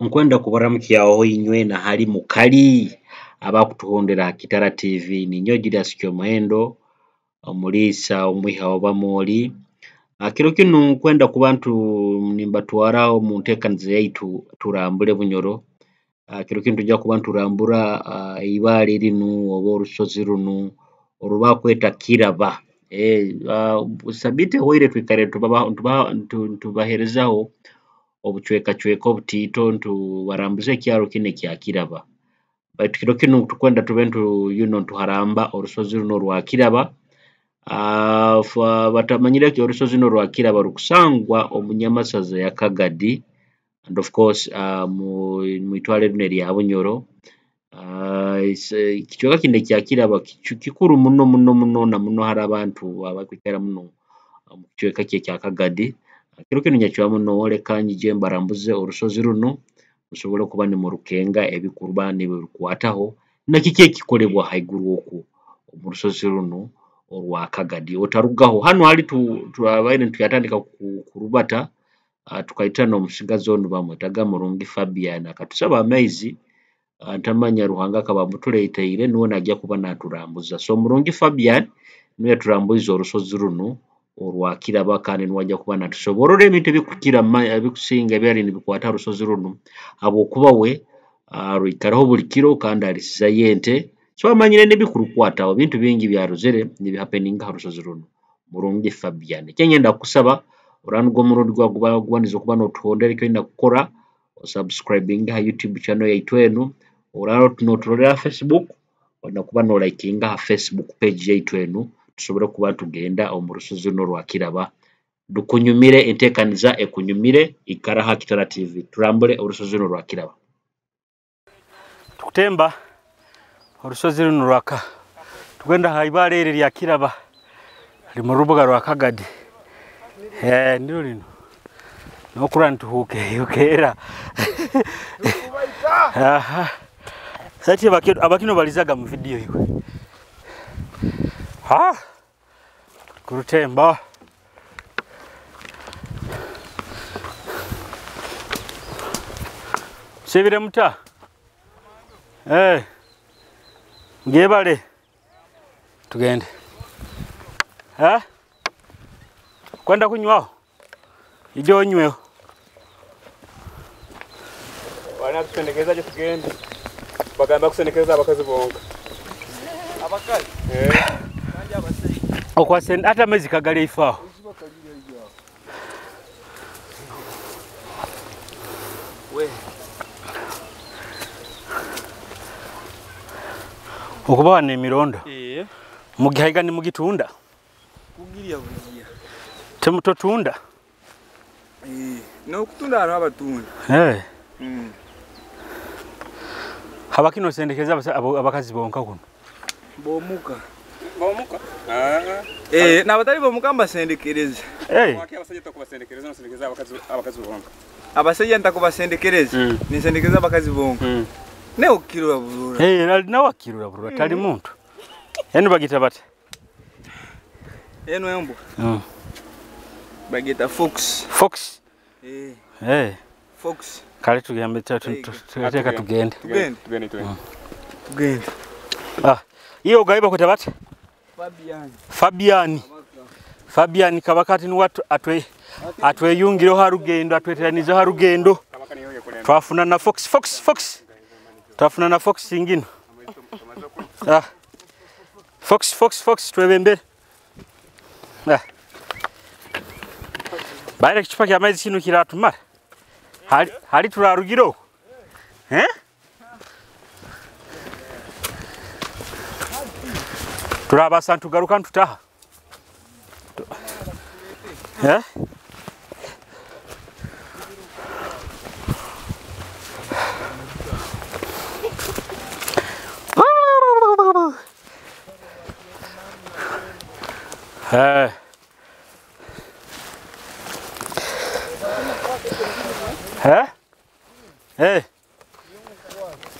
Nkwenda kubaramukyaho inywe na hali mukali abakutuhondera ha Kitara TV. Ninyowe Julius Kyomuhendo, omuliisa omwiha w'Abamooli. Kiro kinu nkwenda kuba nimbatwara omu nteekaniza yaitu Turambule Bunyoro. Kiro kinu nitwija kuba nturambura ibaale linu oba orusozi runu oru bakweta Kiraba. Sabiiti ehoire twikaire nitubaheerezaho obucwekacweka obutiito ntubarambuza ekyaro kinu ekya Kiraba. Baitu kiro kinu tukwenda tube ntuharamba orusozi runu orwa Kiraba. Abatamanyire orusozi runu orwa Kiraba rukusangwa omu Nyamasaza ya Kagadi and of course mwitwale linu erya Bunyoro. Ekicweka kinu ekya Kiraba kikuru muno muno muno na muno hali abantu abakwikara muno omu kicweka ki ekya Kagadi. Kiro kinu nyakyo muno leka nyije mbarambuze orusozi runu musobole kuba nimurukenga ebikuba nibirukwataho na kiki ekikolebwa haiguru oku omu rusozi runu orwa Kagadi. Otarugaho, hanu hali twabaire nitukyatandika kurubata, tukaitana omusigazi onu bamwetaga Murungi Fabian akatusaba amaizi, ntamanya Ruhanga akaba amutuleeteire nuwe naija kuba naaturambuza. So Murungi Fabian nuwe yaturambuize orusozi runu orwa Kiraba kandi nuwe ajja kuba naatusoborra ebintu ebikukira ebikusinga ebyali nibikwata ha rusozi runu habwokuba we arwikaraho buli kiro kandi alisizayo ente, so amanyire n'ebikurukwataho, bintu bingi ebyarozere nibihapeninga ha rusozi runu. Murungi Fabian. Ekinyenda kukusaba oraba nugwo omurundi gwawe gubandize okuba nootuhondera, eki oine kukora osubscribinge ha YouTube channel yaitu enu, oraba nooturolera ha Facebook, oine kuba noolikinga ha Facebook page yaitu enu tusobole kuba ntugenda omu rusozi runu orwa Kiraba. Rukunyumire, enteekaniza ekunyumire, ikara ha Kitara TV, turambule orusozi runu orwa Kiraba. Tukutemba orusozi runu rwaka tugenda ha ibaale eri lya Kiraba liri mu rubuga rwa Kagadi. Ndiro lino nokura ntuhukeera. Sati abakino balizaga mu video iwe. Ha! Kurutemba. Sibire muta. Ngebale. Tugende. Kwenda kunywao? Ije onyweho. Bana tusendekeza je tugende. Bagamba kusendekeza abakazi bonka. Abakazi? Okwasenda hata amaizi kagale ifao. We. Okuba n'emirondo. Mugihaiga ni mugitunda. Kugirya bugiya. Temutotunda. N'okutunda hariho abatunda. Habakino sendekeza abakazi bonka kuno. Bomuka. Bomuka? N'abatali bomuka mbasendekereza. Waki abasajja tokubasendekereza nosendekeza abakazi bonka. Abasajja ntakubasendekereza. Nisendekeza abakazi bonka. Ne okirura burura. Nawe akirura burura tali muntu. Eno bagita bata. Eno embwa. Bagita fox. Fox. Fox. Kale tugambe tuteka tugende. Tugende. Tugende. Iyo gaiba kweta bata? Fabian. Fabian. Fabian kabakati ni watu atweyungireho ha rugendo, atweteranizeho ha rugendo. Twafuna na fox fox fox. Twafuna na fox ingino. Fox fox fox twebembere. Baire kichupa kya amaizi kino kiratumara. Hali turarugiro. Turabasa ntugaruka ntutaha.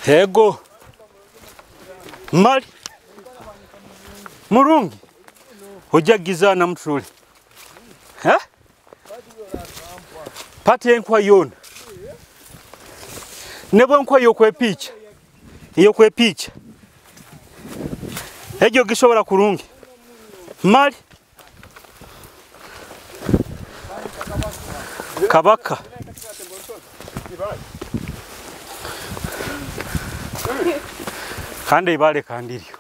Ego. Mali. Murungi. Ojagiza na mtruli. Pati enkwa yona. Nebo nkuha ey'okwepiicha. Ey'okwepiicha. Egyo gisobora kurungi. Mali. Kabaka. Kandi ibale kandiryo.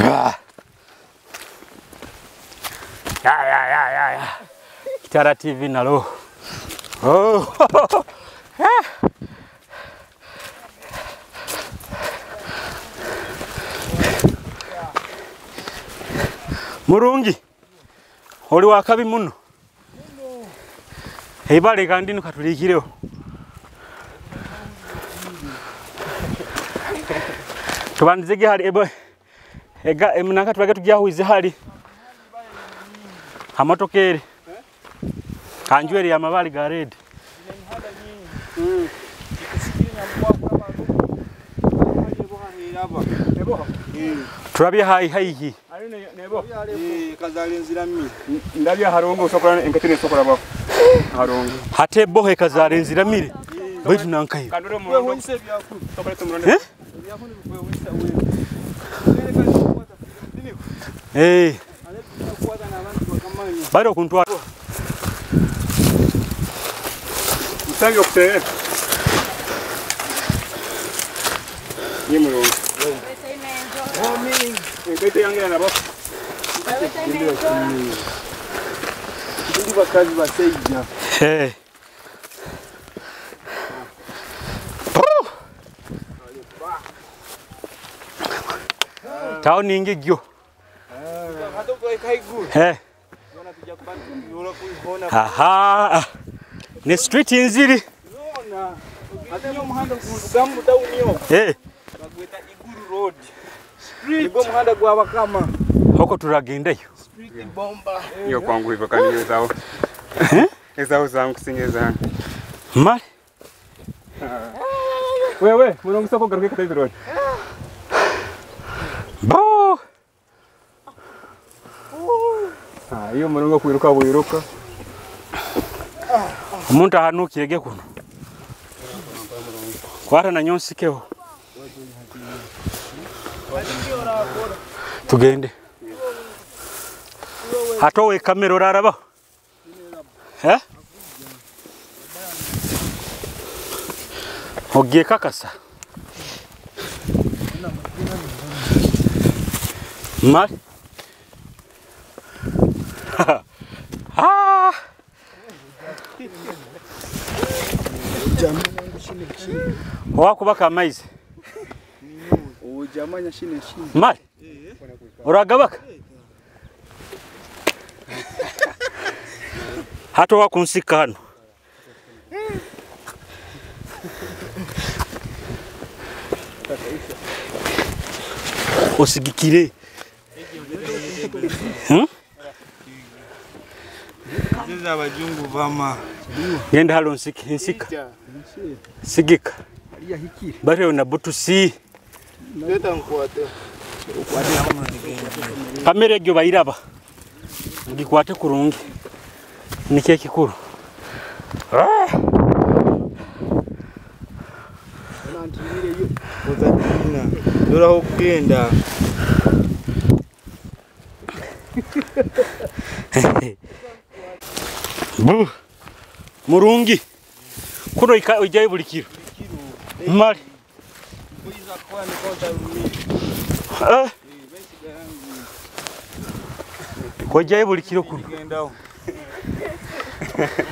Ya. Kitara TV nalo. Oh. Murungi. Oli wakabi muno. Ibale kandinu katulikireho. Tubandizege hali ebo ega emunaka tubage tujyahuize hali hamotokere kanjweri ya mabali ga red. Turabye hai haihi ndabya harongo usokora enkatine sokora bako harongo hate bohe kazare nziramire baitu nankayo eh bado kuntwa msangi okute yemuro enkete yange na bako ndi bakazi basejja eh Tao ningi gyo. Eh. Aha. Ni street inziri. Eh. Hoko turagendayo. Iyo kwangu hivyo kani zao. Ezao zangu kusinge zangu. Mali. Wewe, mulongo soko garuke katazi road. Bo. Ah, iyo mulongo kwiruka wiruka. Omuntu ahanukirege kuno. Kwata na nyonsikeho. Tugende. Hatowe kamera oraraba. Eh? Ogiye kakasa. Mali. Ah. Wakubaka amaizi. Mali. Oragabaka. Hato wakunsika hano. Osigikire. Genda halo nsika. Sigika. Bari na butusi. Kamera egyo bayiraba. Ngikwate kurungi. Nike kikuru. Ah! Dora kugenda. Bu. Murungi. Kuno ijaye buli kiro. Mali. Eh. Kojaye buli kiro kuno.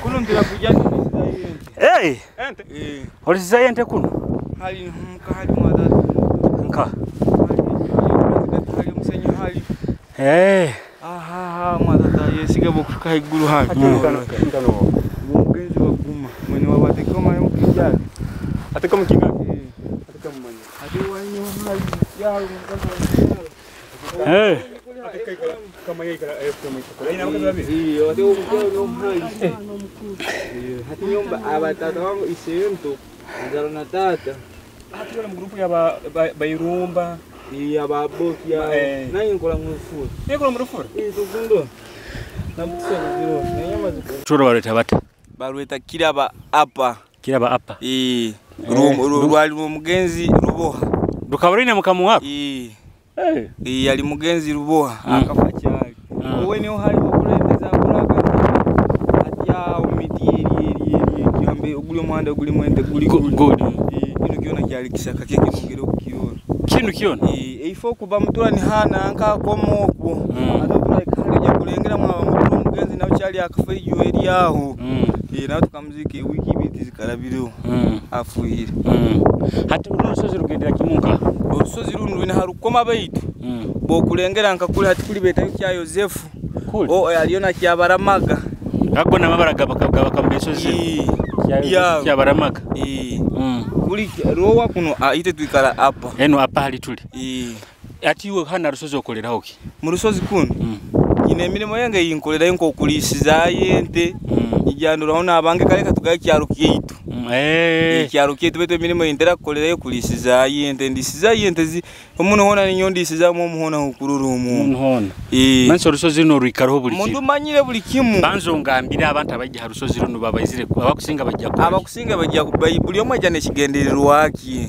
Kuno ndira kujani. Eh. Ente. Olisizaye ente kuno. Hali nka hali mwadatu. Nka. Hali musenyu hali. Eh. Aha mwadata yesiga bokufuka iguru hali. Mugenzi waguma. Mwene wabateka mali mukijali. Ateka mukinga. Ateka mumanya. Ate wanyo hali ya mukazi. Eh. Kama yeye kala ayo kama ina wakazi babi. Iyo ate omukero omuhali. Hati nyomba abatata wangu isento. Nzalo na tata. Hati wala mgrupu ya bairumba. Iya baboki ya. Nanyi nkola mufura. Yeye kola mufura. Tugundo. Na mutse kuziro. Nenyama ziko. Turo bareta bata. Barweta Kiraba apa. Kiraba apa. Rwali mugenzi Ruboha. Rukabarine mukamuwa? Yali mugenzi Ruboha akafa kyali. Owe niho hari okulendeza kulaga ati awo miti eri kyambe oguli omuhanda guli mwente guli guli. Kino kyona kyali kisaka kye kinongera okukirora. Kino kyona? Ifo kuba mutura ni hana nka komoko. Ate kale kulengera mwa mutura omugenzi nawe kyali akafa ejo eri aho. Nawe tukamuzika ewiki ibiri zikarabiriho. Afuire. Hati runo rusozi rugendera kimunka? Orusozi runo rwine harukoma baitu. Bokulengera nka kuli hati kuli betayo kya Yosefu. O aliyo na kyabaramaga. Ago namabara gabaka mbesozi. Kyabaramaga. Kuli rowa kuno ite twikara apa. Eno apa hali tuli. Ati iwe hana rusozi okoleraho ki? Mu rusozi kuno. Ine emirimo yange yinkolerayo nkokulisiza ente. Ijanduraho nabange kale katugaye kyaro kyeitu. Ekyaro kyeitu betu emirimo yintera kukolerayo kulisiza ente ndisiza ente zi omuntu hona ninyo ndisiza mu muhona okurura omuntu. Hona. Manso rusozi runo ruikaraho buli kimu. Muntu manyire buli kimu. Banzo ngambira abantu abajja ha rusozi runo babaizire abakusinga bajja ku. Abakusinga bajja buli omwe ajja nekigendererwa ki.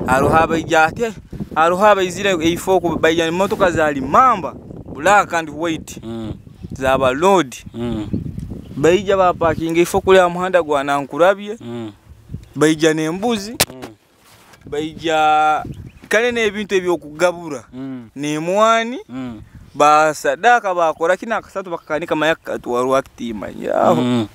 Aroha abajja ate aroha abaizire eifo ku bajja emotoka za limamba black and white. Zaba load. Baija bapakinga ifo kuli amuhanda gwa nankurabye. Baija n'embuzi. Baija kale n'ebintu ebyokugabura. N'emwani. Basadaka bakora kina akasatu bakakanika mayaka tuwarwa kitima yaho.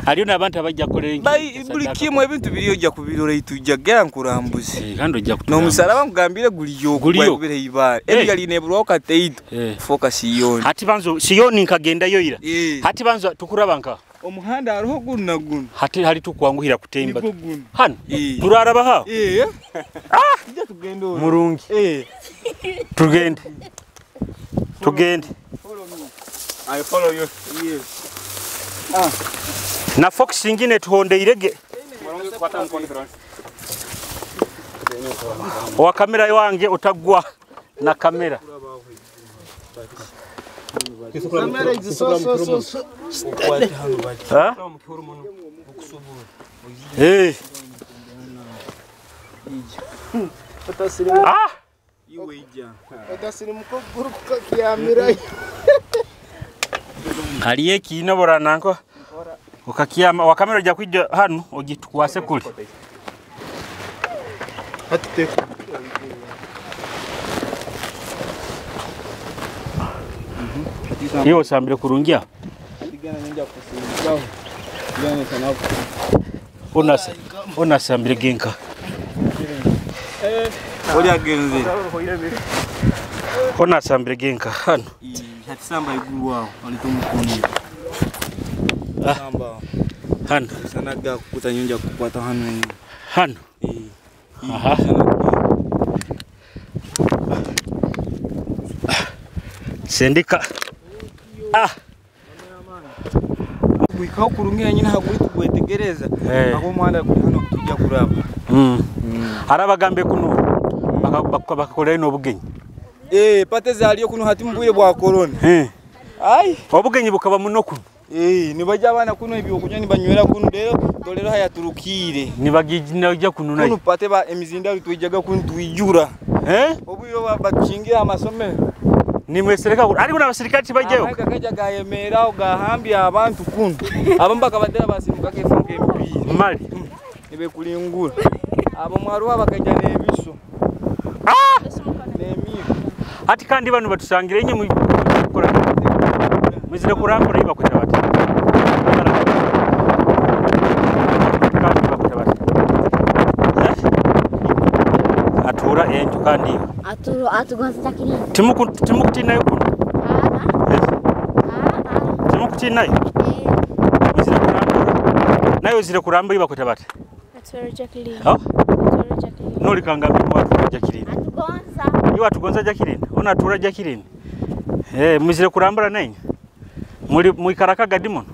Haliyo n'abantu abajja kolera buli kimwe ebintu biriyo ojja kubirora itujja gera nkurambuzi. Kandi ojja kuturambuza. N'omusalaba nkugambire guliyo kubira ibale. Ebyo lineburwa kateito. Focus Siyoni. Hati banzo Siyoni nkagendayo ira. Hati banzo tukuraba nka. Omuhanda hariho guno na guno. Hati hali tukwanguhira kutemba. Hano. Turaraba ha. Tujja tugende. Murungi. Tugende. Tugende. I follow you. Yes. Na fox ingine tuhondeirege. Wa kamera wange utagwa na kamera. Kamera izi so. Ha? Haliyo ekiina borananko okakiyama wakamera ojja kwijja hanu ogitukwase kuli. Iyo osambire kurungi aho. Onasambire genka. Onasambire genka hano. Hatisamba iguru wao walitumukuni. Samba. Hano. Sanaga kukuta nyonja kukwata hano. Hano. Aha. Sendika. Gwikaho kurungira nyina haguri tugwetegereza. Aho muhanda kuri hano tujya kuraba. Harabagambe kuno bakakolera n'obugenyi. Pate zaliyo kuno hati mubwire bwa corona. Ai, obugenyi bukaba muno kuno. Nibajja abana kuno ebyokunywa nibanywera kuno rero dolero hayaturukire. Nibagijja kuno nayo. Kuno pate ba emizinda twijaga kuno twijura. Obwire bakingira amasomero. Nimwesereka ariko n'abasirikare tibajyayo. Akaja gayemera ogahambya abantu kuno. Abambaka batera basimuka kefunga emipira. Mali. Nibekulingura. Abo mwaruwa bakajja n'ebiso. N'emigo. Ati kandi bano batusangire enye mukora. Muzire kurambura ibakwita bati. Kandi bakwita bati. Atura enju kandi. Atugonza Jacqueline. Timukutinayo kuno. Timukutinayo. Muzire kurambura. Nayo zire kurambura ibakwita bati. Atura Jacqueline. Atura Jacqueline. Nolikanga mbimu Jacqueline. Atugonza. Iwe atugonza Jacqueline. Ona atura Jacqueline. Muzire kurambura nenye. Muri muikaraka gadimono.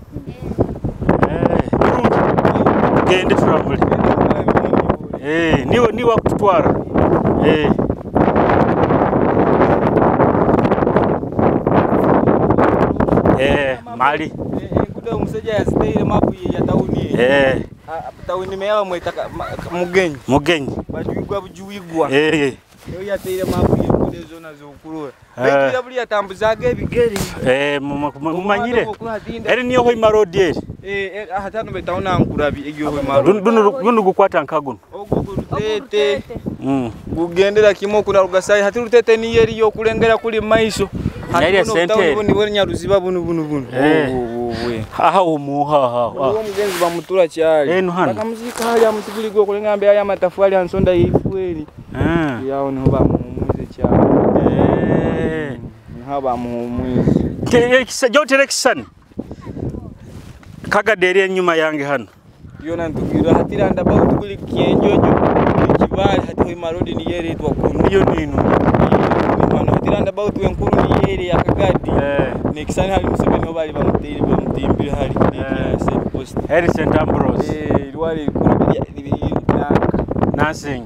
Burungi. Gende turambule. Niwe kutwara. Mali. Engudo omusajja yaziteire mapu ye ya tawuni. Tawuni meya bamweta Mugenyi. Mugenyi. Bajuigwa bujuigwa. Niwe yateire mapu y'enguudo zoona z'okurora. Baitu buli yatambuzaga ebigere. Mumanyire. Eri niyo Hoima Road eri. Hatano betawuna nkurabi egyo Hoima Road. Guno gukwata nka guno. Ogwo Rutete. Gugendera kimwe okuraruga sai hati Rutete niyo eri yokulengera kuli maiso. Naire sente. Buno Nyaruziba buno buno buno. Aha omuha aha. Uwo mugenzi bamutura kyali. Bakamuzika hali amutiguli gwo kulenga mbe aya matafali ansonda yifweri. Yawo niho bamuhumuze kyali. Niho bamuhumuze. Jotere kisani. Kagadi eri enyuma yange hano. Yona ntugira hatira ndaba tuguli kienjojo kibali hati Hoima Road ni yeri twa kunu. Iyo nino. Hano hatira ndaba tu enkuru ni yeri ya Kagadi. Nekisani hali Museveni bali bamuteire bamutimbire hali Saint Post. Heri Saint Ambrose. Lwali kuru nursing.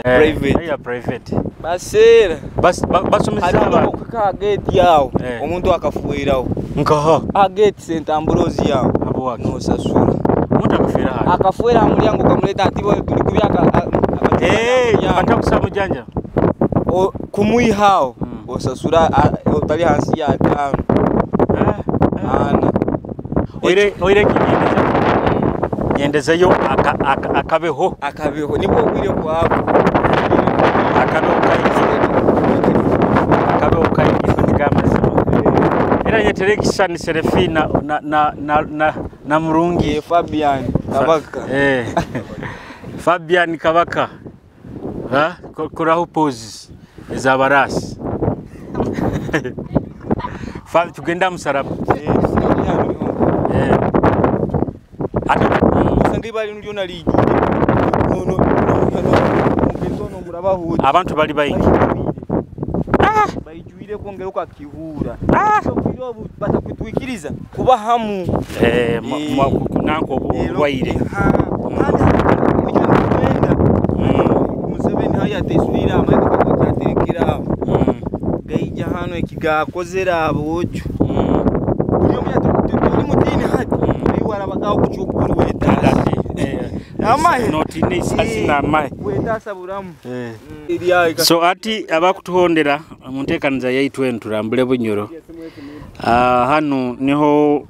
Private. Ya private. Basera. Bas basomesa abantu ka gate yawo. Omuntu akafuirawo. Nkaha. A gate Saint Ambrose yawo. Abo wake. No sasura. Omuntu akafuira hali. Akafuira mulyango kamuleta ati bo tuli kubyaka. Batakusa mujanja. O kumuihao. Osasura otali hansi ya 5. Ana. Oire oire kinyendeza. Nyendezeyo akabeho. Akabeho nibwo gwire kwako. Akabeho kaiki. Akabeho kaiki nigamazima. Era nyetere kisani Serefina na Murungi Fabian Kabaka. Fabian Kabaka. Ha? Koraho poses ezabarasi. Fabi tugenda musaraba. Ata usanga ibali nlyona lijjude. No no murabaho. Abantu bali bayingi. Baijwire kwongera kwakihura. Obu batakwitwikiriza kuba hamu. Nanko obulwaire. Kandi Museveni haya teswira amaiko kakwaterekera. Gaija hano ekigakozera abojo. Buli omu yatuli mutini hati. Ayiwarabagaho kuchukuru wetasi. Amahe notine isasi na amahe. Wetasa buramu. So ati abakutuhondera mu nteekaniza yaitu enu turambule Bunyoro. Hano niho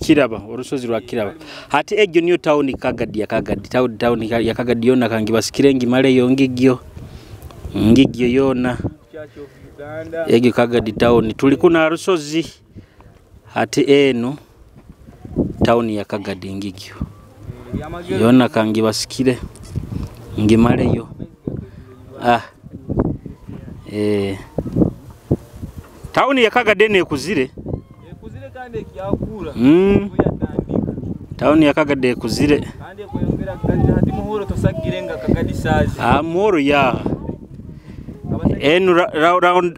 Kiraba, orusozi rwa Kiraba. Hati egyo niyo town Kagadi ya Kagadi, town ya Kagadi yona kangibasikire ngimaleyo ngigyo. Ngigyo yona. Egyo Kagadi town tuli kuna rusozi hati eno town ya Kagadi ngigyo. Yona kangibasikire ngimaleyo. Town ya Kagadi ekuzire. Ekuzire kandi ekyakura. Town ya Kagadi ekuzire. Kandi ekweyongera kandi hati muhuro tosagirenga Kagadi sazi. Muhuro ya. Enu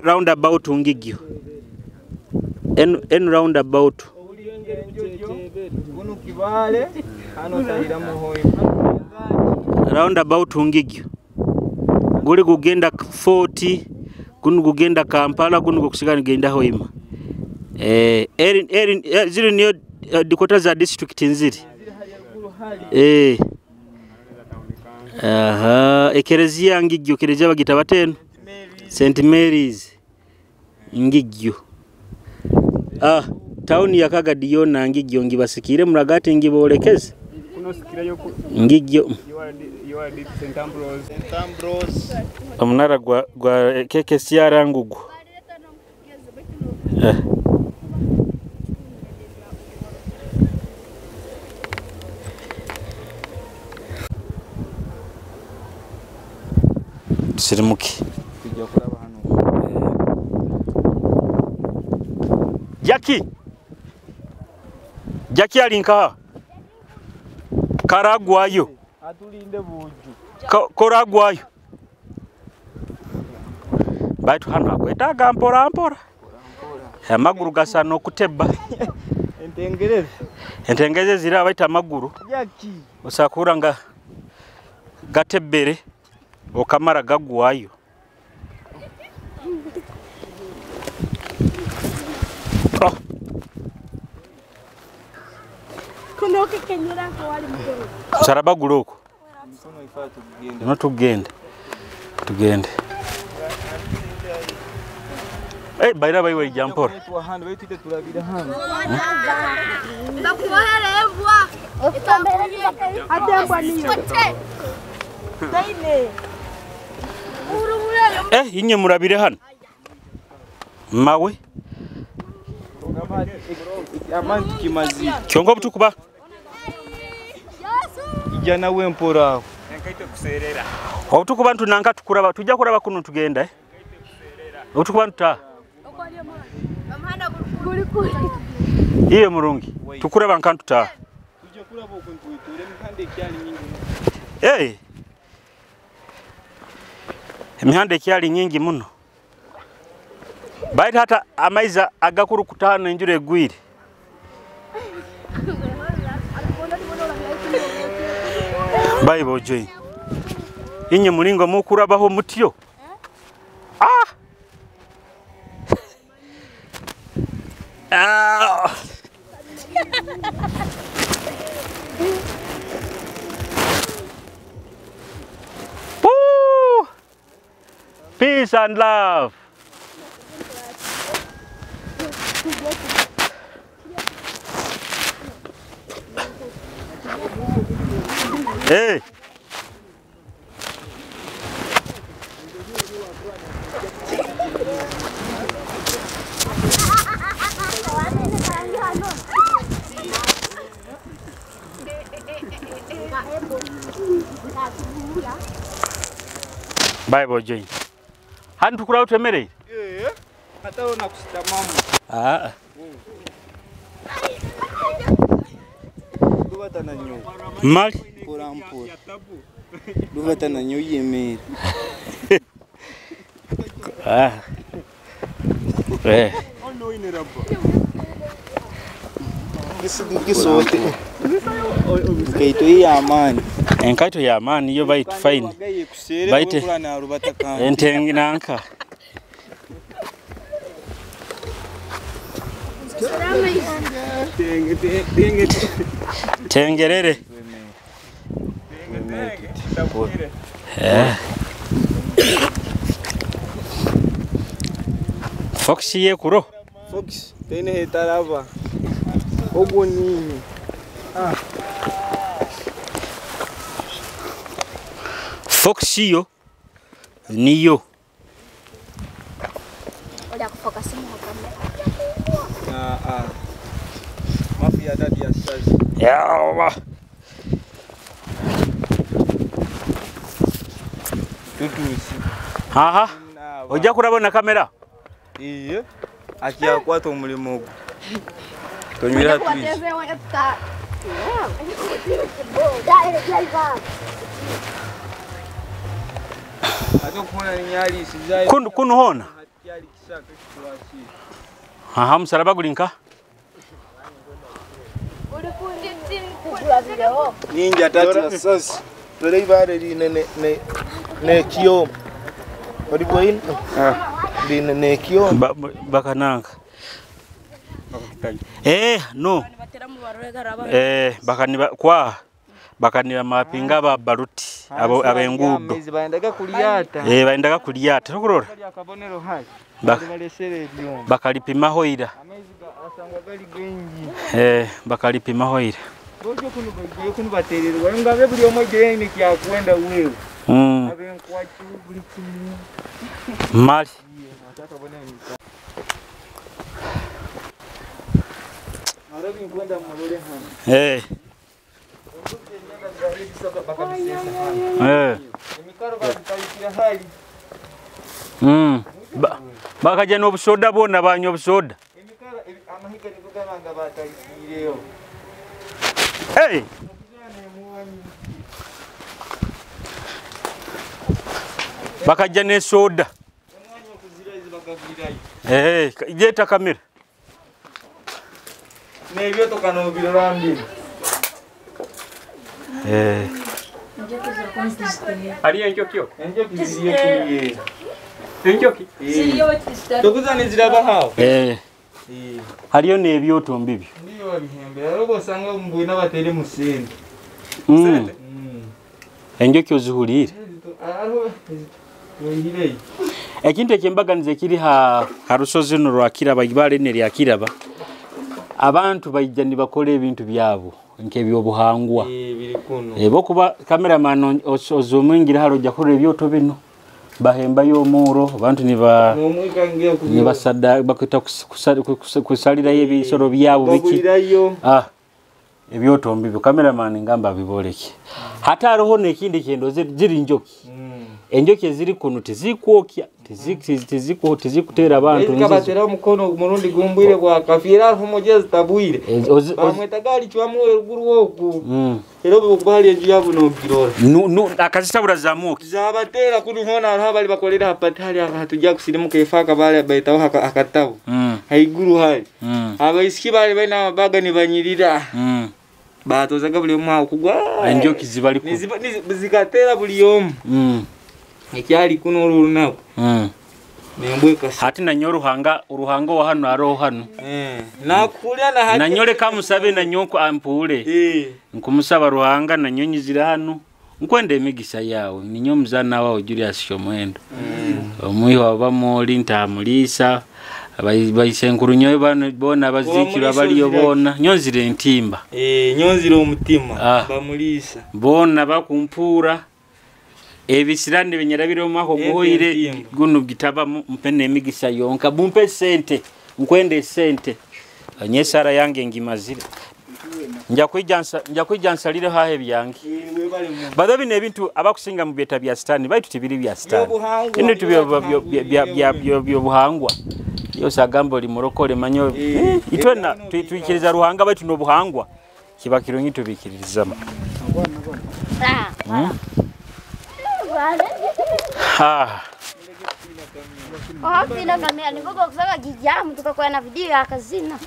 roundabout ngigyo. Enu roundabout. Bunu kibale hano tahira muhoyo. Roundabout ngigyo. Guli gugenda 40, gunu gugenda Kampala, gunu gukusigana genda Hoima. Eri ziri niyo dikota za district nziri. Aha, ekerezia ngigyo, kerezia bagita bateno. St Mary's ngigyo. Town ya Kagadi yona ngigyo ngibasikire muragati ngibolekeze. Ngigyo. St Ambrose. Omunara gwa KKCR ngugu. Tusirimuke. Jackie. Jackie alinka. Karagwayo. Atulinde buju. Koragwayo. Baitu hano akwetaaga mpora mpora. Amaguru gasa n'okutebba. Entengereze. Entengeze zira baita amaguru. Jackie. Osakura nga gatebbere okamara gagwayo. Musaraba guloko. No tugende. Tugende. Eh baira baiwe jampora. Eh inye murabire hano. Mawe. Kyongo butukuba. Ijana we mpora. Obutukuba ntunanka tukuraba tujja kuraba kuno tugenda eh. Obutukuba ntuta. Iye murungi tukuraba nkantu ta. Tujja kuraba okuntu emihanda ekyali nyingi. Eh. Emihanda ekyali nyingi muno. Baitu hata amaiza agakuru kutano enjura egwire. Bible join. Inye mulingo mukurabaho mutyo. Ah! Ah! Woo! Peace and love. Hey! Bible join. Hantu kura utemere? Eh, hata ona kusitamamu. Ah. Dubatana nyo. Mali pora mpora. Dubatana nyo yemere. Ah. Eh. Gisote. Nkaito ya amani. Enkaito ya amani yo baitu fine. Baite ente nanka. Tengerere. Eh. Fox ye kuro. Fox tene hetaraba. Ogwo nini. Ah. Fox yo niyo. Oda kufokasinga kamera. Ah ah. Mafia dadi ya shazi. Ya Allah. Tutusi. Aha. Ojja kurabona kamera? Iye. Akiyakwata omulimo ogwo. Tonywera tuizi. Kunu hona. Aha musaraba gulinka. Ninja tatu sasa. Dore ibare line ne ne kiyo. Ori boin? Ah. Line ne kiyo. Bakananga. Eh no. Eh bakaniba kwa bakanira mapinga ba baruti abo abengudo. Baendaga kulyata. Eh baendaga kulyata tokurora. Bakalipima hoira. Eh bakalipima hoira. Bojo kunu bagiye kunu batererwa ngabe buli omwe gene kyakwenda wewe. Abenkwachu buli kimu. Mali. Eh. Eh. Bakaja n'obusoda bwonna banywa obusoda. Hey! Bakaja ne soda. Eh, jeta kamera. Nebyo tokanobirora. Eh. Ari enjoki yo. Enjoki ziriyo kiriye. Enjoki. Tukuzana ziraba hawo. Eh. Hariyo nebyoto mbibyo. Ndiyo Enjoki ozihulire. Ekintu ekyembaganiza ekiri ha rusozi runo rwa Kiraba, ibale rino erya Kiraba, abantu baija nibakora ebintu byabo nk'ebyobuhangwa. Bokuba cameraman ozumingira haro ojja kurora ebyoto bino bahembayo omuuro, abantu nibasada bakwita kusalirayo ebisoro byabo biki. Ebyoto mbibyo cameraman ngamba biboleke. Hata hariho n'ekindi kintu ziri njoki. Enjoki eziri kuno tizikwokya, tizikutera abantu. Zikabatera omukono omurundi gumbwire bwa kafiira hariho omugezi tabwire. Bamwetaga alicwamu eruguru oku. Era obu hali enju yabo nogirora. Akazisabura zamuki. Zabatera kunu hona hariho abali bakolera hapati hali hatujja kusirimuka efaka bali baitaho akatabo. Haiguru hali. Abaisiki bali baina amabaga nibanyirira. Batozaga buli omu aho kugwa. Enjoki zibali ku. Zikatera buli omu. Ekyali kuno olunaku. Hati nanyo uruhanga wa hano aroho hano. Nakulya na hati. Nanyoleka musabe nanyo ampuule. Nkumusaba Ruhanga nanyo nyizira hano. Nkwenda emigisa yawe. Ninyo muzana wawe Julius Shomuhendo. Omwiho abamoli ntamulisa. Baisenkuru nyowe bano bona abazikirwa baliyo bona. Nyonzire entimba. Nyonzire omutima. Bamulisa. Bona bakumpura. Ebisirani binyarabire omwaka oguhoire guno gitaba mpene emigisa yonka bumpe sente nkwende sente nyesara yange ngimazire nja kwijja nsalire hahe byange bado bino ebintu abakusinga mu byeta bya sitani baitu tibiri bya sitani ino tibyo byobuhangwa yose agamba oli murokole manyo itwena twikiriza Ruhanga baitu n'obuhangwa kiba kirungi tubikiririzama. Ha. Hapo kamera niko kusaka gijamu tukakuwa na video ya kazina.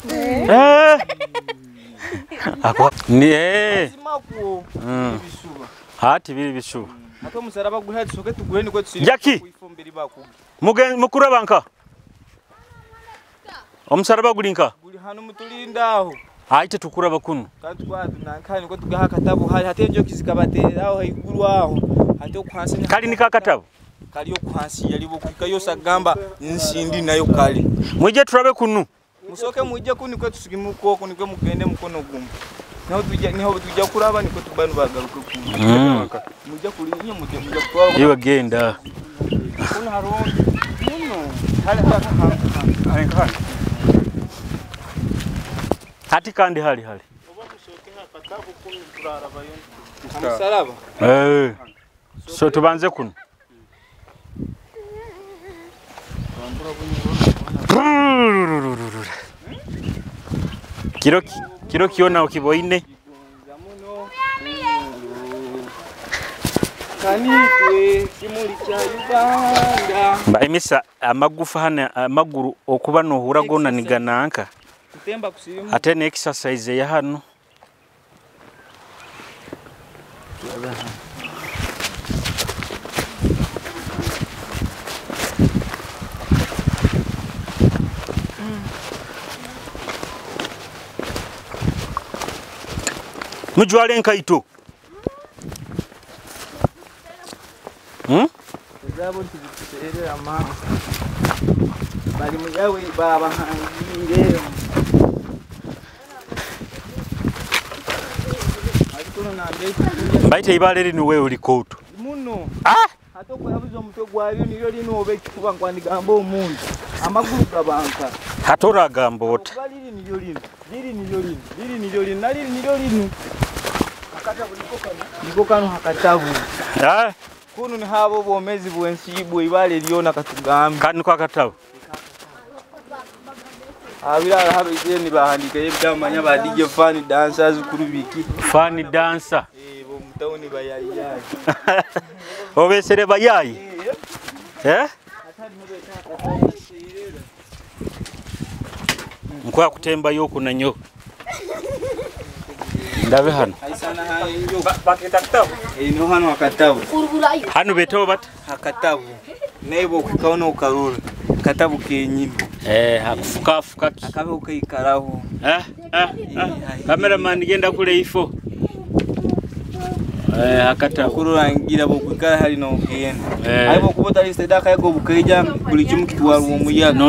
Akwa ni Hati biri bisuba. Ate omusaraba guli tusoke tugule niko tusiri. Jackie. Mugen mukura banka. Omusaraba guli nka? Guli hano mutulinda aho. Aite tukuraba kuno. Kandi twatu nanka niko tugaha akatabo hari hate enjoki zikabaterera aho haiguru aho. Hate okuhansi kali nika akatabo. Kali okuhansi yalibo kuhika yose agamba nsindi nayo kali. Mwije turabe kunu. Musoke mwije kunu kwe tusigimuko oko nikwe mugende mukono gumu. Niho tujya kuraba niko tubanu bagaruke kunu. Mujya kulinya mujya kutwara. Iwe genda. Kuno haronde muno hali hali. Hati kandi hali hali. Amusaraba. So tubanze kuno. Kiro kiona ukiboine. Kanitwe kimuli kya Uganda. Mba amagufa hana amaguru okuba nohura gona nigananka. Kutemba kusirimu. Ate ne exercise ya hano. Mujwale nkaito. Zabo ntibikuserera ama. Bali muyawe baba hangire. Baite ibale lino wewe uli koto. Muno. Atoko yabuze omutwe gwalyo nilyo lino obe kikuba nkwandigamba omuntu. Amagulu gabanka. Hatora gamba ota. Liri nilyo lino. Liri nilyo lino. Liri nilyo lino. Na liri nilyo lino. Akatabu niko kano. Niko kano hakatabu. Kuno ni habo bomezi bwensibwe ibale lyona katugamba. Kani kwa katabu. Abira habe izeni bahandika ebyamanya ba DJ Fan dancers kurubiki. Fan dancer. Bo mutawuni bayayi. Obesere bayayi. Nkwa kutemba yoku nanyo. Ndabe hano. Bakita kitabu. No hano hakatabu. Hano beto bat hakatabu. Nebo kukaona ukarura. Katabu kenyini. Hakufuka fuka. Akabe ukaikaraho. Cameraman genda kule ifo. Akatabo kururangira bokwikara hari nogenda. Aibo kuba otali akayaga obukaija buli kimu kitwarwa omuyaga.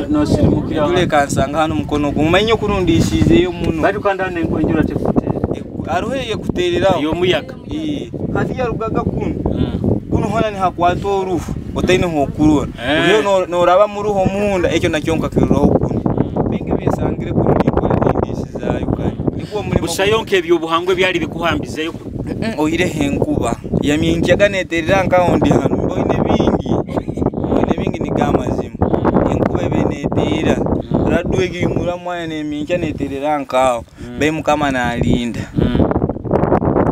Nosirimukira. Tuleka nsanga hano mukono gwo. Mumanye okurundishizeyo muno. Bali kanda nengo tekute. Aruho yekutereraho. Yomuyaga. Hati yarugaga kuno. Kuno hona nihakwata orufu. Otaine hokurora. Oyo noraba muruho munda ekyo nakyo nkakiroraho kuno. Bingi byesangire kuno ninkora nindishizayo kandi. Nigwo mulimo. Busayonke ebyobuhangwe byali bikuhambizeyo. Oireho enkuba yamyinkyaga neterera nkaho ndi hano mboine bingi niga amazima enkuba ebe neteera raddu egimura mwana neminkya neterera nkaho be mukama nalinda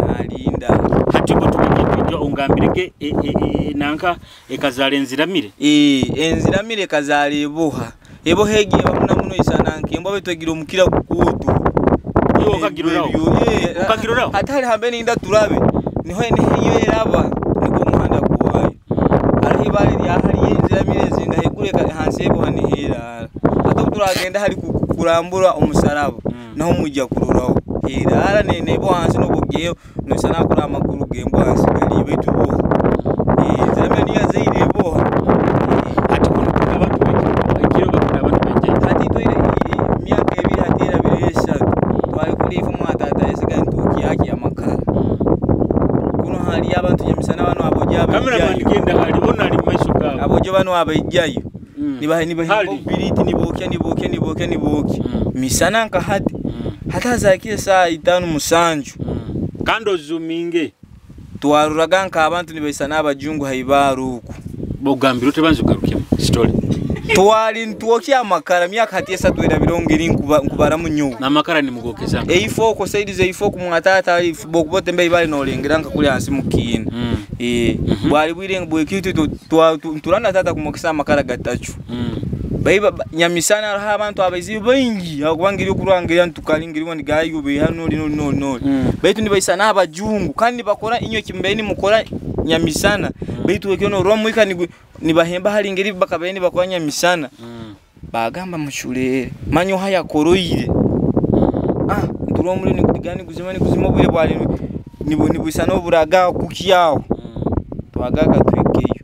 nalinda hati bo tubigye ongambirege nanka ekazala enziramire enziramire ekazala eboha eboha egiye bamuna muno isana nkembo betwegira omukira gukuutu. Ukagiruraho hatari hambe ninda turabe niho niyo eraba niko muhanda kuwayo ari ibali rya hari enziramire zinda hegure hansi eboha nihera ato turagenda hari kurambura omusaraba naho mujya kuroraho herara nene bo hansi nobugeyo nosana kuri amakuru gembo hansi gali betu bo enziramire niyo zaire eboha ati kuno abantu bekiro bakunda abantu beje hati toire myaka ebiri hatera biresha twali kulifu mwatata yasiga ntuki yaki amakara kuno hali abantu nyemisana bano aboja cameraman genda hali bona ali maiso gaabo abojo bano abaijayo nibahe biriti niboke misana nka hati hata zakire saa 5 musanju kando zuminge twaruraga nka abantu nibaisana abajungu haibaruku bogambira utebanzo garukemo story twali ntuokya amakara myaka hati esatu era birongeri nkubara munyo na makara ni mugokeza eifoko saidize eifoko mwatata bokubote mbe ibali nolengera nka kuli hansi mukina bwali bwire bwekitu turana tata kumokesa amakara gatachu baiba nyamisana araha abantu abaizi baingi akubangiri okurangira ntukalingiriwa nigayo be hano lino no baitu nibaisana abajungu kandi bakora inyo kimbeni mukora nyamisana baitu wekyo no romwika nibahemba hari ngeri bakabeni bakora nyamisana bagamba mushulere manyo haya koroire nturomuri ni kudigani kuzima ni kuzima obwire bwali nibwisana oburaga kukyawo twagaga twikeyo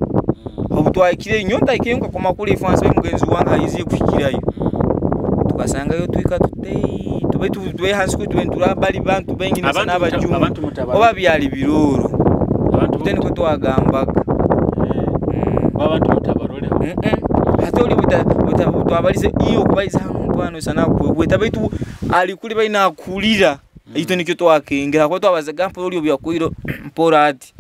obu twakire inyonta ikenka koma kuli ifanse mugenzi wange ayizi kufikirayo tukasangayo twika tutei tube tube hansi kutu bali bantu bengi nisana abajungu oba byali biroro abantu teniko twagambaga abantu mutabarole hata oli butwabalize iyo kubaliza hano mkwano sana kweta baitu alikuli baina akulira ito nikyo twakengera kwa twabazaga mpo oli obyakuiro mpora ati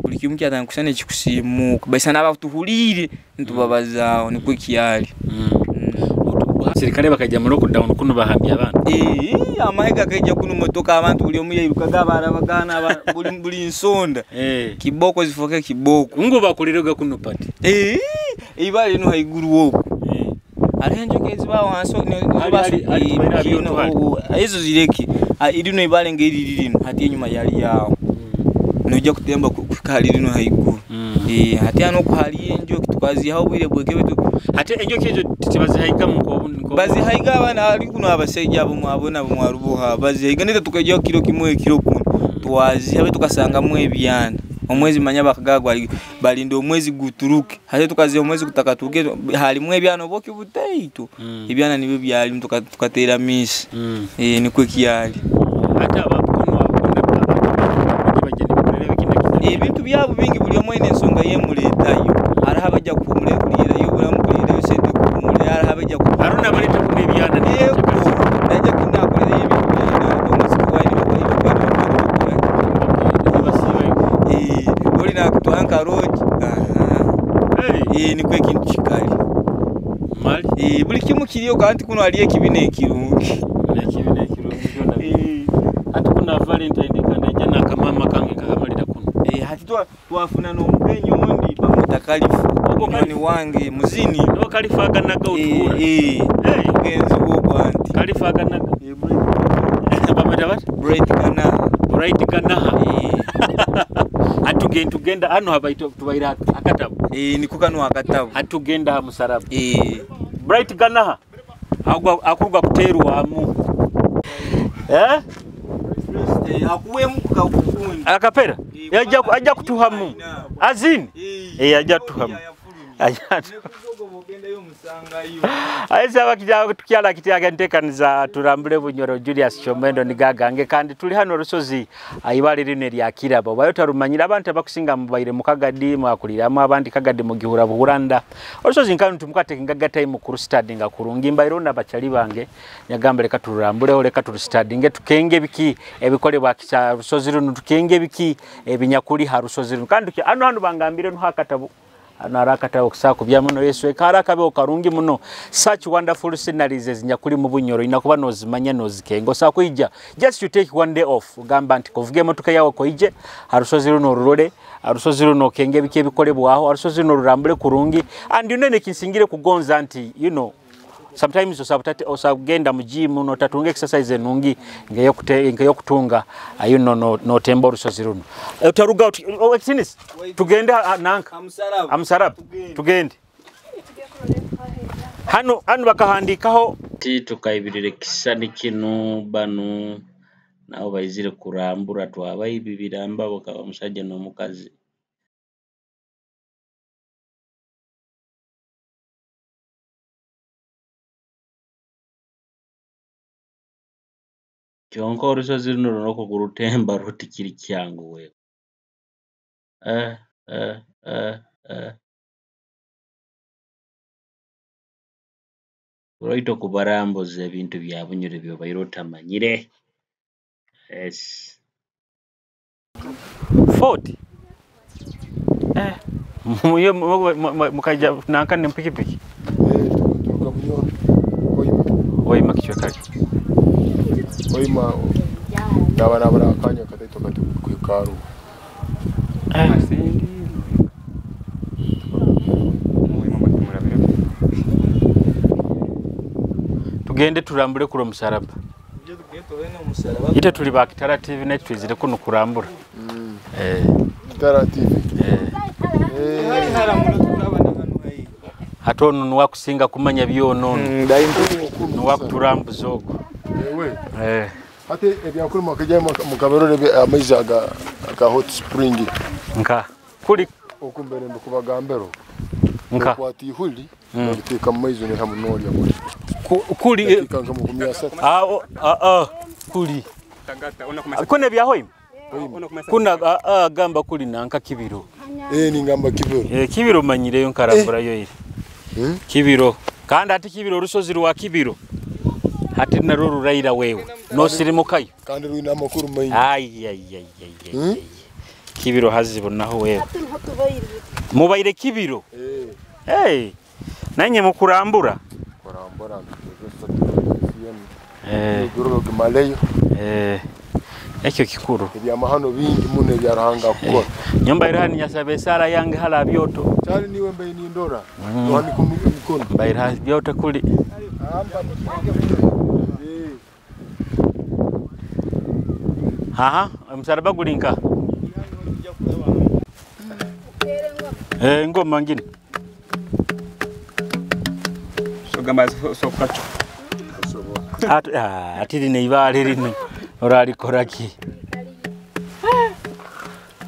buli kimu kyatanga ekikusimuka baisana abatuhulire ntubabazaawo nikwo kyali. Serikali bakajja mu lockdown kuno bahambya abantu. Amahega kaija kuno motoka abantu buli omu yayirukaga abarabagana buli nsonda. Kiboko zifoke kiboko. Ngo bakulirega kuno pati. Ibali no haiguru woko. Ari enjoke ezibawo hansi ezo zireke. Irino ibale ngeri lirino hati enyuma yali yawo. Nojja kutemba kukali lino haiguru. Hati ano kuhali enjoki tukazihawo bwire bweke betu. Ate enjoki ezo tibazihaiga mu bazihaiga abana ali kuno abasajja abo mwabona mwarubuha bazihaiga nete tukajja kilo kimwe kilo kuno twaziha tukasangamu ebyana omwezi manya bakagagwa balinda omwezi guturuke hate tukaziha omwezi kutakatuke halimu ebyana oboki butaito ebyana nibyo byali tukatera misi nikwe kyali ate abakuno ebintu byabo bingi buli omwene ensonga yemuletayo araha bajja kuhumula kulirayo bulamu kulirayo sente kuhumula araha bajja aruna baleta kuno ebyana najja kuna akolera ebintu byana omuziki wine oli nakutwanka road nikwe ekintu kikali mali buli kimu kiriyo kandi kuno ali ekibina ekirungi ekibina ekirungi byona ati kuna Valentine kandi ajja nakamama kange kakamalira kuno. Hati twafuna n'omugenyi ondi bamwita Kalifu ni wange muzini no Kalifu aganaga otuura mugenzi w'ogwanti Kalifu aganaga bamwita bati Bright Ganaha Bright Ganaha atugenda tugenda hano habaito tubaira akatabo niko kano akatabo atugenda ha musaraba Bright Ganaha Akuruga kuterwamu. Eh? Akapera. Ajja kutuhamu. Azini. Eh ajja kutuhamu. Aisa bakija tukyala kityaga ntekaniza turambule Bunyoro Julius Kyomwendo nigagange kandi tuli hano rusozi aibale rino lya Kiraba bayo tarumanyira abantu abakusinga mubaire mukagadi mwakuliramu abandi Kagadi mugihura buhuranda orusozi nkanu tumukate ngaga time ku studying kurungi mbairo na bachali bange nyagamba leka turambule leka turu studying tukenge biki ebikolebwa kicha rusozi runo tukenge biki ebinyakuli ha rusozi runo kandi ano hano bangambire no hakatabu narakata okusako bya muno Yesu ekara kabe okarungi muno such wonderful sceneries ezinyakuli mu Bunyoro inakuba nozimanya nozikengo sakuija just you take one day off ugamba nti kovuge motoka yawe koije harusozi runo rurole harusozi runo kenge bike bikolebwaho harusozi runo rurambule kurungi and you know kinsingire kugonza nti you know sometimes osabutati osagenda mu gym no tatunga exercise enungi ngeyo kutunga ayo no no tembo rusozi runo utaruga ekinis tugende nanka amusaraba tugende hano hano bakahandikaho tukaibirire kisani kinu banu nabo baizire kurambura twabayibiramba bakaba omusajja n'omukazi. Kyonka orusozi runo runoko kurutemba ruti kiri kyangu we. Roito kubarambuza ebintu bya Bunyoro byobaire otamanyire. Yes. 40. Muyo mukaja nanka ne pikipiki. Turuka Bunyoro. Koyima. Koyima kichwa kaki. Koyima nabarabara akanya kataito kati kwikaru. Tugende turambule kuro musaraba. Ite tuli ba Kitara TV ne twizire kuno kurambura. Kitara TV. Hatono nuwakusinga kumanya byonono. Nuwakuturambuza ogwo. Ate ebyakuri makajya mukaberore amaizi aga hot spring. Nka kuli okumbere ndikubagambero. Nka kwati ihuli nabiteka mu maizi ne hamu nolya kuli. Kuli kuli. Kuna bya hoima. Kuna gamba kuli nanka Kibiro. Ni ngamba Kibiro. Kibiro manyireyo nkarambura yo iri. Kibiro kandi ati Kibiro rusozi rwa Kibiro. Hati narwo ruraira wewe no sirimukayo kandi ruina amakuru maingi. Ai ai ai ai. Kibiro hazibonaho wewe. Mubaire Kibiro. Hey. Nanye mukurambura. Kurambura. Duroro Ekyo kikuru. Ebyamahano bingi muno ebyarahanga kukora. Nyomba irani nyasabe sara yange hala byoto. Cyari niwe mbaye nindora. Yohani kumikono. Mbaye byoto kuli. Haha, msalaba gulinka. Ngoma ngine. So gamba so kacho. Ati rino ibale rino oralikora ki?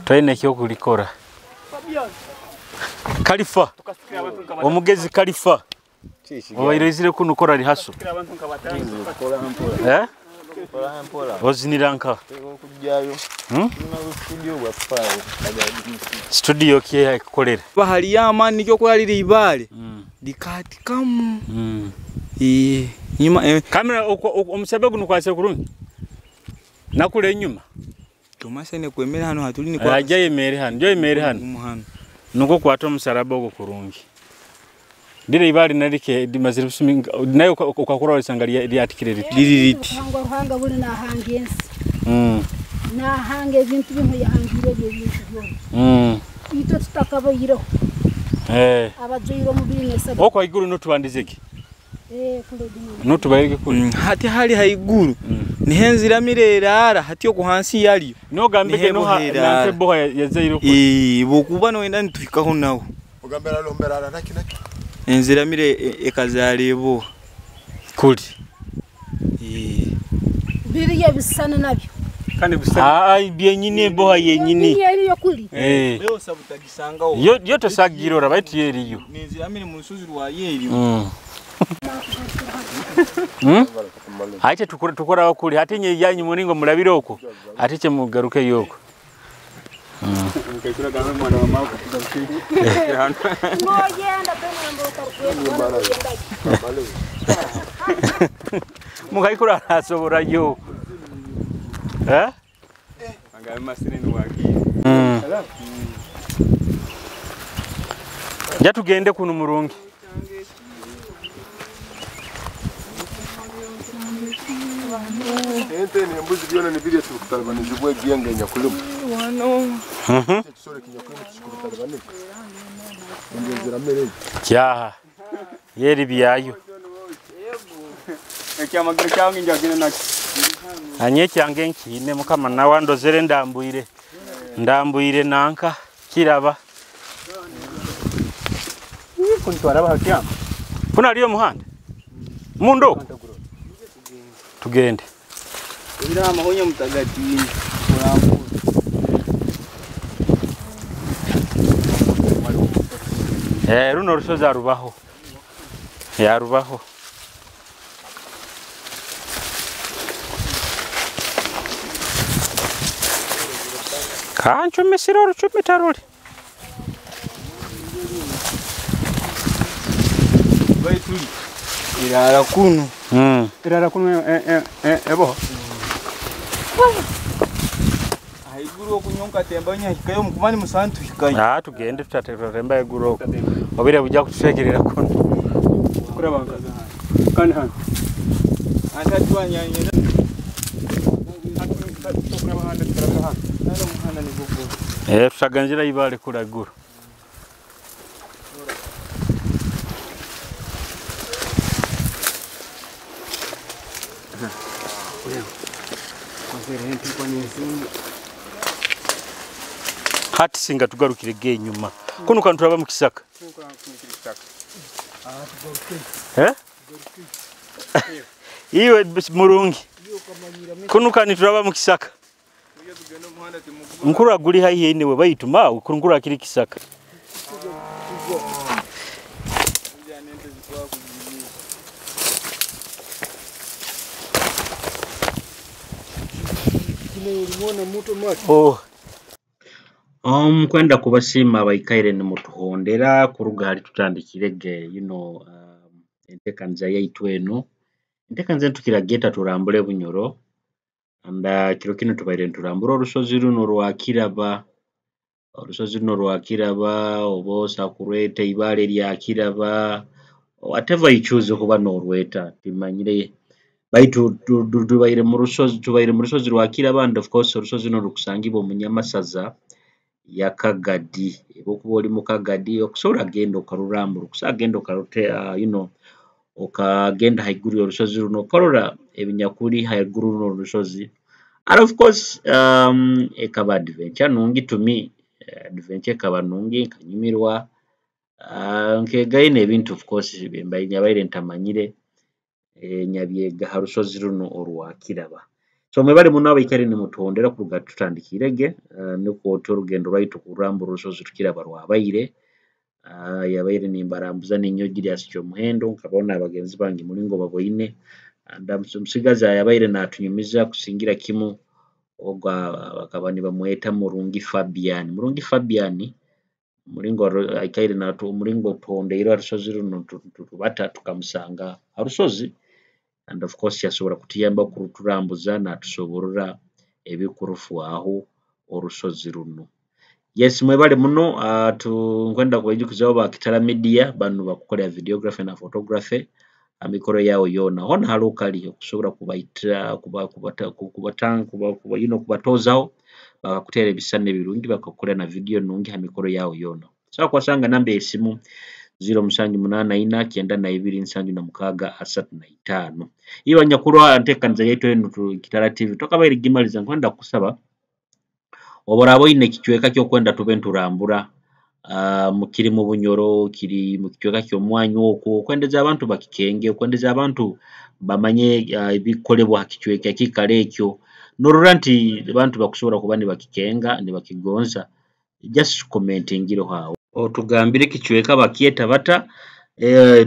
Twine kyo kulikora. Kalifa. Omugezi Kalifa. Obairezire kuno kora rihaso. Oziniranka. Studio ki kukolera. Bahali yamani nikyo kuralira ibale. Likatikamu. Nyuma kamera omusabe guno kwase kurungi. Nakule enyuma. Tomase ne kwemera hano hatuli ni kwa. Aje yemere hano, jo yemere hano. Nuko kwata omusaraba ogwo kurungi. Ndire ibali narike dimazire busumi nayo ukakura walisanga lyatikire riti. Liri riti. Ruhanga buli nahanga ensi. Nahanga ebintu bimwe yahangire ebyo bintu byona. Itwe tutakabayireho. Abajoyire omu biinesa. Okwo haiguru notubandizeki. Notubayireke kuli. Hati hali haiguru. Nihenzira mirerara hati okuhansi yaliyo. Nogambeke no nanke boha yazaire kuli. Bokuba noenda nituhikaho naho. Ogambera lomberara naki naki. Enziramire ekazalebo. Kuli. Biriya bisana nabyo. Kandi bisana. Byenyini eboha yenyini. Eriyo kuli. Leo sabutagisangaho. Yo tosagirora baitu yeriyo. Ninziramire mu rusozi rwa yeriyo. Ate tukora kuli ate nye yanyu muringo mulabire okwo ate kye mugaruke yoko. Mukaikura asobora yo. Eh? Nja tugende kuno murungi. Ente n'embuzi byona nibirya tubikutalibanizibwa ebyenge nyakulimu. Ekisoro kinyakulimu kikubitalibanizibwa. Engenzera mere. Kyaha. Yeri byayo. Ekyamagero kyange njagenda nakyo. Anye kyange nkine mukama nawe andozere ndambwire. Ndambwire nanka kiraba. Kuna aliyo muhanda. Mundo. Tugende. Ira amahonya mutagatifu. Runo rusozi arubaho. Yarubaho. Kanchumisira oruchumita ruli. Baituli. Irara kunu. Irara kunu ebo. Haiguru okunyonka tembanya hikayo mukumani musantu hikayo. Tugende tutatemba iguru. Obire buja kutusekerera kuno. Kurabanga. Kandi hano. Anta twanyanye. Tutaganjira ibale kuraguru. Hati singa tugarukire ge nyuma. Kuno kantu turaba mu kisaka. Iwe murungi. Kuno kantu turaba mu kisaka. Nkura guli haihi niwe bayituma nkura kiri kisaka. Oh. Kwenda kubasiima abaikaire nimutuhondera kuruga hali tutandikirege enteekaniza yaitu eno. Enteekaniza tukirageta turambule Bunyoro. And kiro kino tubaire niturambura orusozi runo rwa Kiraba. Orusozi runo rwa Kiraba oba osobola kurweta ibale lya Kiraba. Whatever you choose kuba norweta timanyire. Baitu tubaire mu rusozi rwa Kiraba and of course orusozi runo rukusangibwa omu Nyamasaza ya Kagadi. Okuba oli mu Kagadi okusobola genda okarurambura, okusobola genda okaruteera okagenda haiguru y'orusozi runo okarora ebinyakuli haiguru runo orusozi. And of course ekaba adventure nungi to me. Adventure ekaba nungi nkanyumirwa nkegayo n'ebintu of course nyabaire ntamanyire nyabyega ha rusozi runo orwa Kiraba. So mwebale muno abaikaire nimutuhondera kuruga tutandikirege nukwo orugendo rwaitu kurambura orusozi Kiraba rwabaire. Yabaire nimbarambuza ninyowe Julius Kyomuhendo nkabona abagenzi bange mulingo baboine. And omusigazi yabaire natunyumiza kusingira kimu ogwo bakaba nibamweta Murungi Fabian. Murungi Fabian mulingo aikaire mulingo tuhondeire ha rusozi runo tubata tukamusanga ha rusozi. And of course yasobora kutuyamba kuturambuza natusoborora ebikurufwaho orusozi runo. Yes, mwebale muno nkwenda kubaijukizaho ba Kitara Media banu bakukolera videography na photography amikoro yawe yona hona hali okali okusobola kubaitira kubatozaho bakakuteera ebisana ebirungi bakakukolera na video nungi ha mikoro yawe yona. So kwasanga namba esimu 0784 92 76 35. Iwe nyakurwa nteekaniza yaitu eno Kitara TV tokabaire gimaliza nkwenda kusaba oboraba oine ekicweka ky'okwenda tube nturambura Kiri mu Bunyoro, kiri mu kicweka ky'omwanya okwo, okwendeza abantu bakikenge, okwendeza abantu bamanye ebikukolebwa ha kicweka ekiikaro ekyo, norora nti abantu bakusobora kuba nibakikenga, nibakigonza, just commentingireho aho. Otugambire ekicweka bakyeta bata,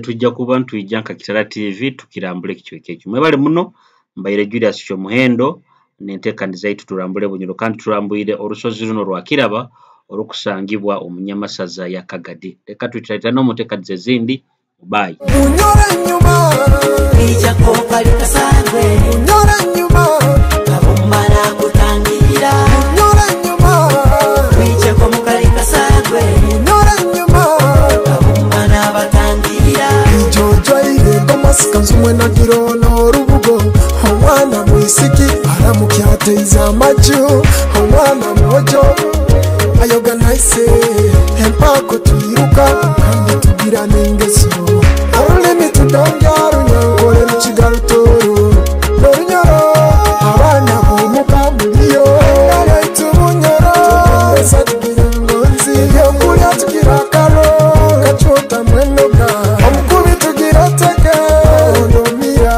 tujja kuba nitwija nka Kitara TV tukirambule ekicweka ekyo. Mwebale muno, mbaire Julius Kyomuhendo n'enteekaniza yaitu Turambule Bunyoro kandi turambwire orusozi runo rwa Kiraba orukusangibwa omu Nyamasaza ya Kagadi. Leka twitiraitane omu nteekaniza ezindi. Bye. Bunyoro nyuma Ija kokali kasangwe Bunyoro nyuma Kabumbana kutangira Bunyoro nyuma Wije ko mukali kasangwe Bunyoro nyuma Kabumbana batangira Ijojoire gomasika nzumwe nagiro n'orubugo omwana mwisiki aramukyateiza amaju omwana mwojo ayoga naise empako tuyiruka kandi tugira n'engeso orulimi tudonja runyankole rukiga rutoro n'orunyoro abaana b'omuka muliyo engayaitu bunyoro tugeza tugira engonzi ebyokulya tugira akaro kacwota mwenoga omukubi tugira teke onomira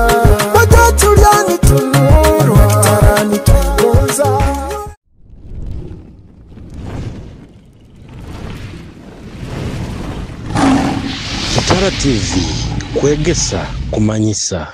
bajja tulya nitunurwa tara nitwegonza. Kitara TV kwegesa kumanyisa.